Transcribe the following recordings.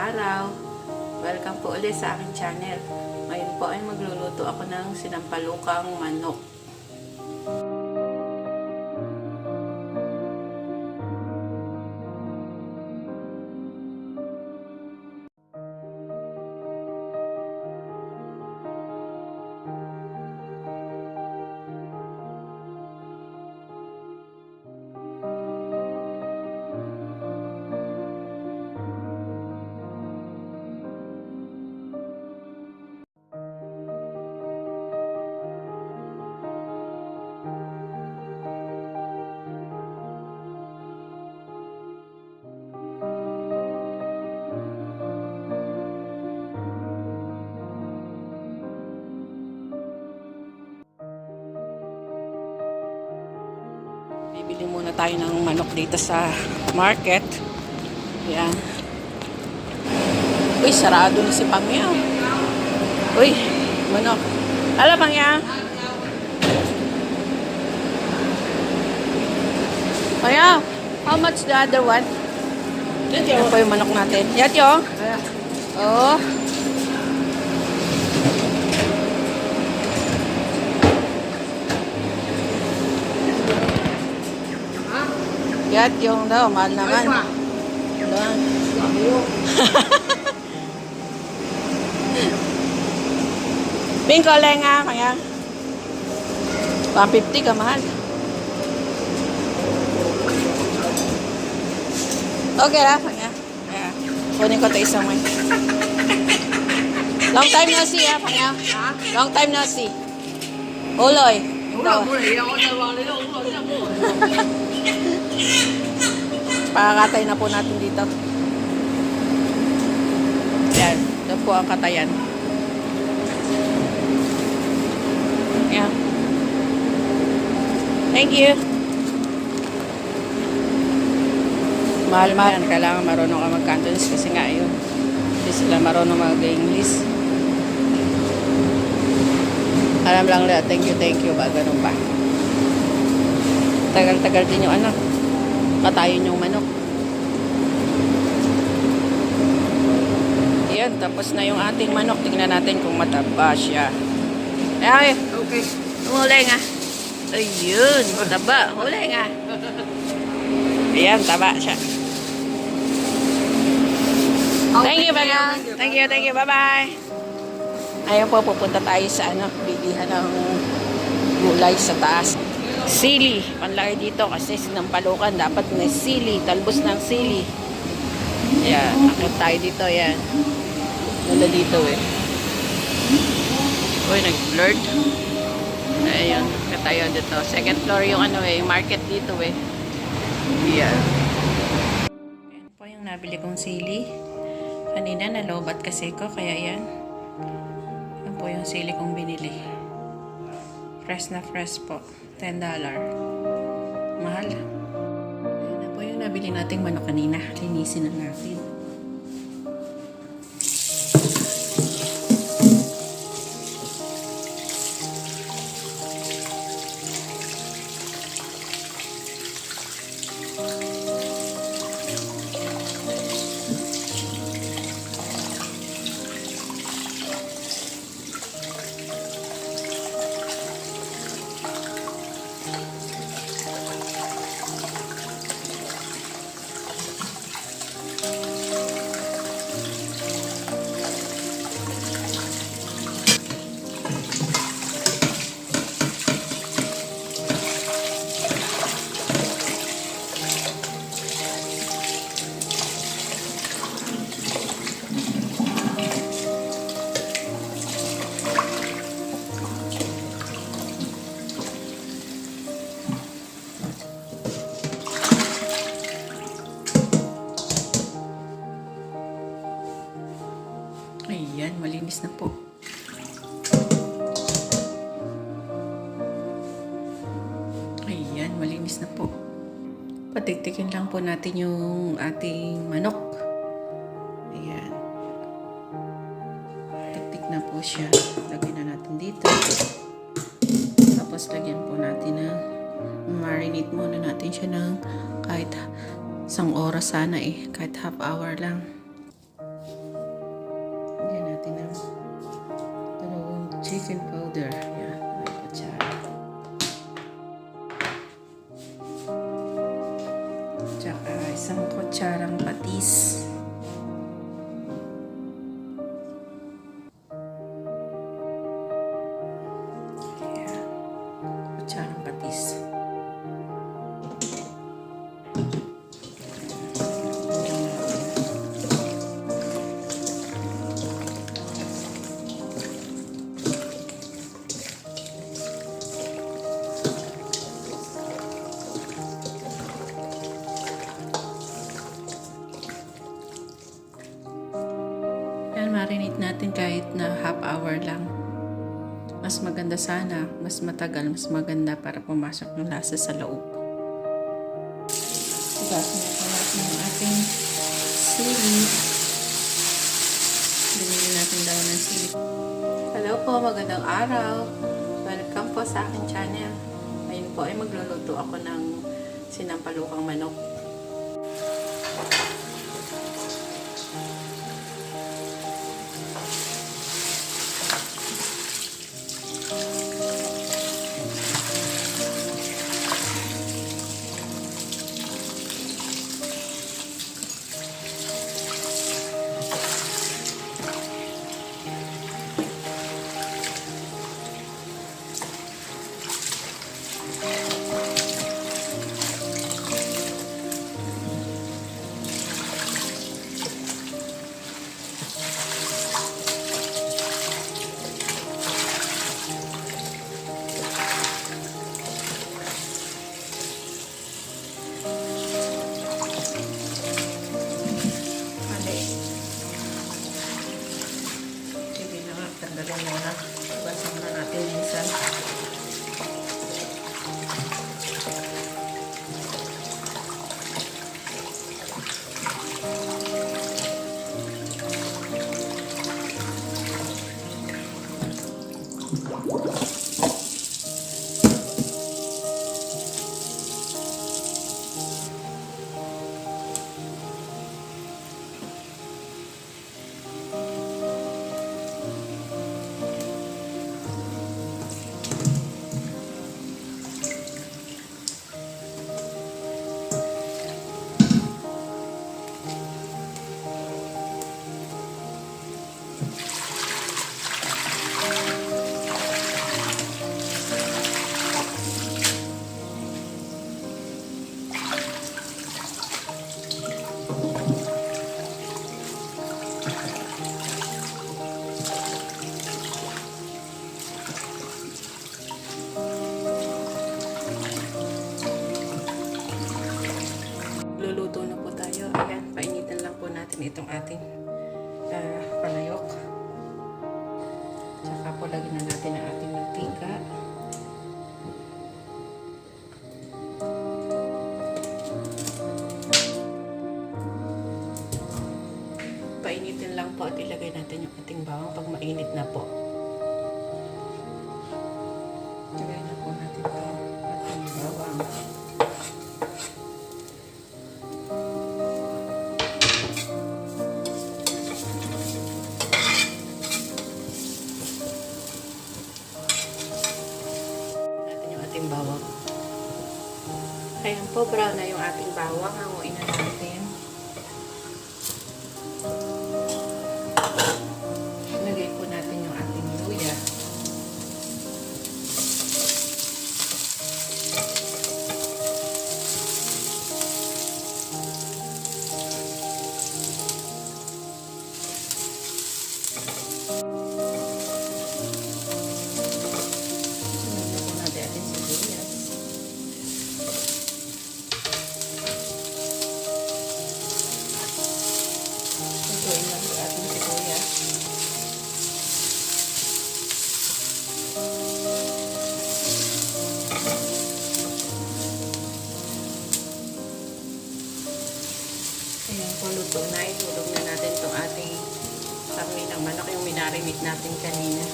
araw! Welcome po ulit sa aking channel. Ngayon po ay magluluto ako ng sinampalukang manok. Bibili muna tayo ng manok dito sa market. Yan. Uy, sarado na si Pangya. Uy, manok. Hala, Pangya. Pangya, how much the other one? Yan po yung manok natin. Yan yung? Oo. Yan yung daw, mahal naman. Doon. Bingko lang nga, kaya 150 ka mahal. Okay lah, kaya. Kunin ko ito isang way. Long time no see, ha, kaya. Long time no see. Uloy. Pakakatay na po natin dito. Yan. Ito po ang katayan. Yan. Thank you. Mahal-mahal. Kailangan marunong ka mag-Cantonese kasi nga yun. Hindi sila marunong mag-English. Alam lang nila, thank you ba? Ganun ba? Tagal-tagal din yung ano. Patayin yung manok. Ayan, tapos na yung ating manok. Tingnan natin kung mataba siya. Ay, okay. Huli nga. Ayun, mataba. Huli nga. Ayan, taba siya. Thank you, Baga. Thank you. Bye-bye. Ayan po, pupunta tayo sa ano, bilihan ng gulay sa taas. Sili, panlaki dito kasi sinampalukan dapat may sili, talbos ng sili. Yan, akit tayo dito, yan. Wala dito eh. Uy, nag-blurred. Ayun, akit tayo dito. Second floor yung ano eh, market dito eh. Yan. Yan po yung nabili kong sili. Kanina nalobat kasi ko, kaya yan. Yan po yung sili kong binili. Fresh na fresh po. $10. Mahal. Ayan na po yung nabili nating manok kanina. Linisin na natin. Ayan, malinis na po. Ayan, malinis na po. Patiktikin lang po natin yung ating manok. Ayan. Tiktik na po siya. Lagyan na natin dito. Tapos lagyan po natin na marinate muna natin siya ng kahit 1 oras sana eh. Kahit half hour lang. baking powder. Yan, may kutsara. Tsaka isang kutsarang patis. Yan, kutsarang patis. Marinate natin kahit na half hour lang. Mas maganda sana, mas matagal, mas maganda para pumasok yung lasa sa loob. Hugasan na natin yung ating sili. Binili natin daw ng sili. Hello po, magandang araw. Welcome po sa aking channel. Ngayon po ay magluluto ako ng sinampalukang manok. Tanggalin muna. Hugasan muna natin minsan. Luluto na po tayo. Ayan, painitan lang po natin itong ating palayok. Tsaka po lagyan na natin ang ating mantika. Painitin lang po at ilagay natin yung ating bawang pag mainit na po. Ilagay na po natin ito ating bawang. Bawang. Ayan po, brown na yung ating bawang. Hanguin na natin. Lagay po natin yung ating luya. Ayan po, luto na. Itulog na natin itong ating karne ng manok, yung minarinate natin kanina.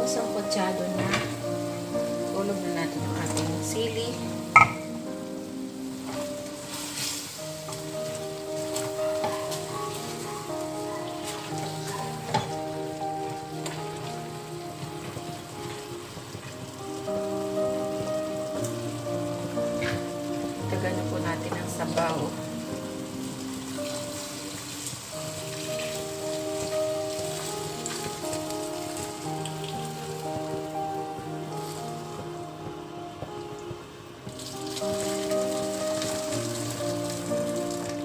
sangkutsado na. Ulog na natin yung ating sili. Tagal na po natin ang sabaw.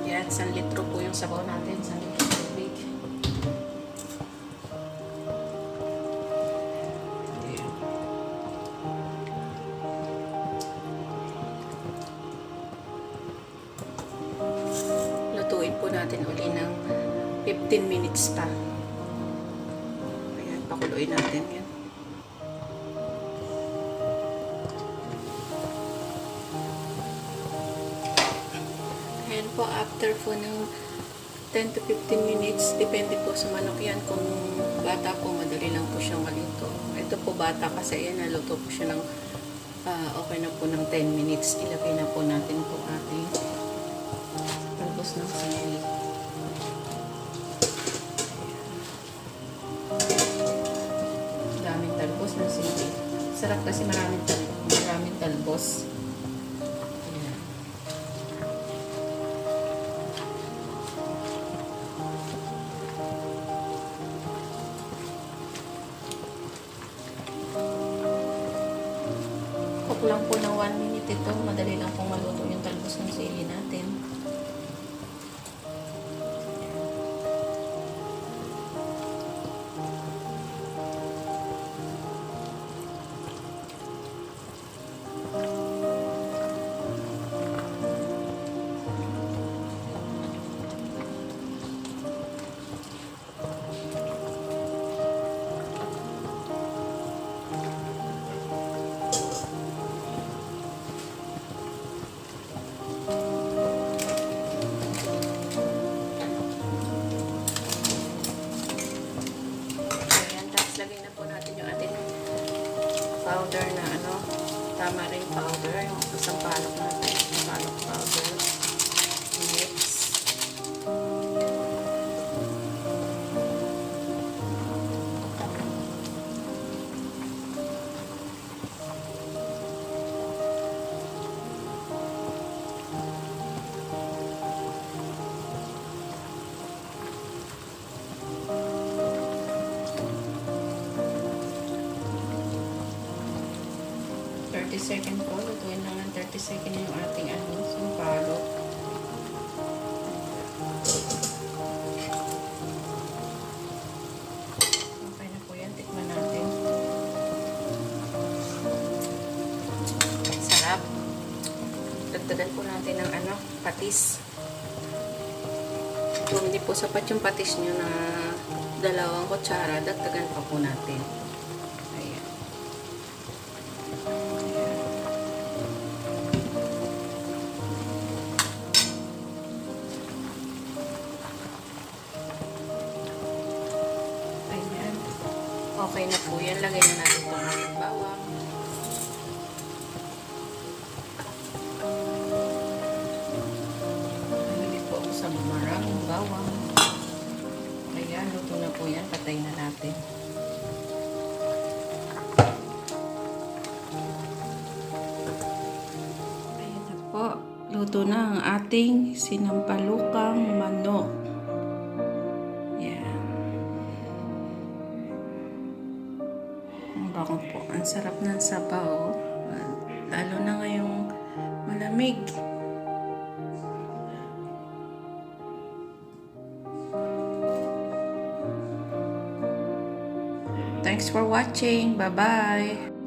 Yan, 1 litro po yung sabaw natin. 1 litro tubig. Ayan. Lutuin po natin uli ng 15 minutes pa. Ayan, pakuluin natin yan. Ayan po, after po ng 10 to 15 minutes, depende po sa manok yan. Kung bata po, madali lang po siyang malito. Ito po bata kasi ayan, naluto po siya ng okay na po ng 10 minutes. Ilagay na po natin po ating talbos ng sili. Daming talbos ng sili. Sarap kasi maraming talbos. Cook lang po ng 1 minute ito. Madali lang pong maluto yung talbos ng sili natin. Lagay na po natin yung ating powder na tamarind powder, yung sampalok natin, sampalok powder. Mix. Second po, lutuin lang ng 30 second yung ating sampalok. Okay na po yan, tikman natin. Sarap. Dagdagan po natin ng patis. Kung hindi po sapat yung patis nyo na 2 kutsara, dagdagan pa po natin. Okay na po yan. Lagay na natin itong ating bawang. Lagay po sa maraming bawang. Ayan, luto na po yan. Patay na natin. Ayan na po. Luto na ang ating sinampalukang manok. Bango po. Ang sarap ng sabaw. Lalo na ngayong malamig. Thanks for watching. Bye-bye.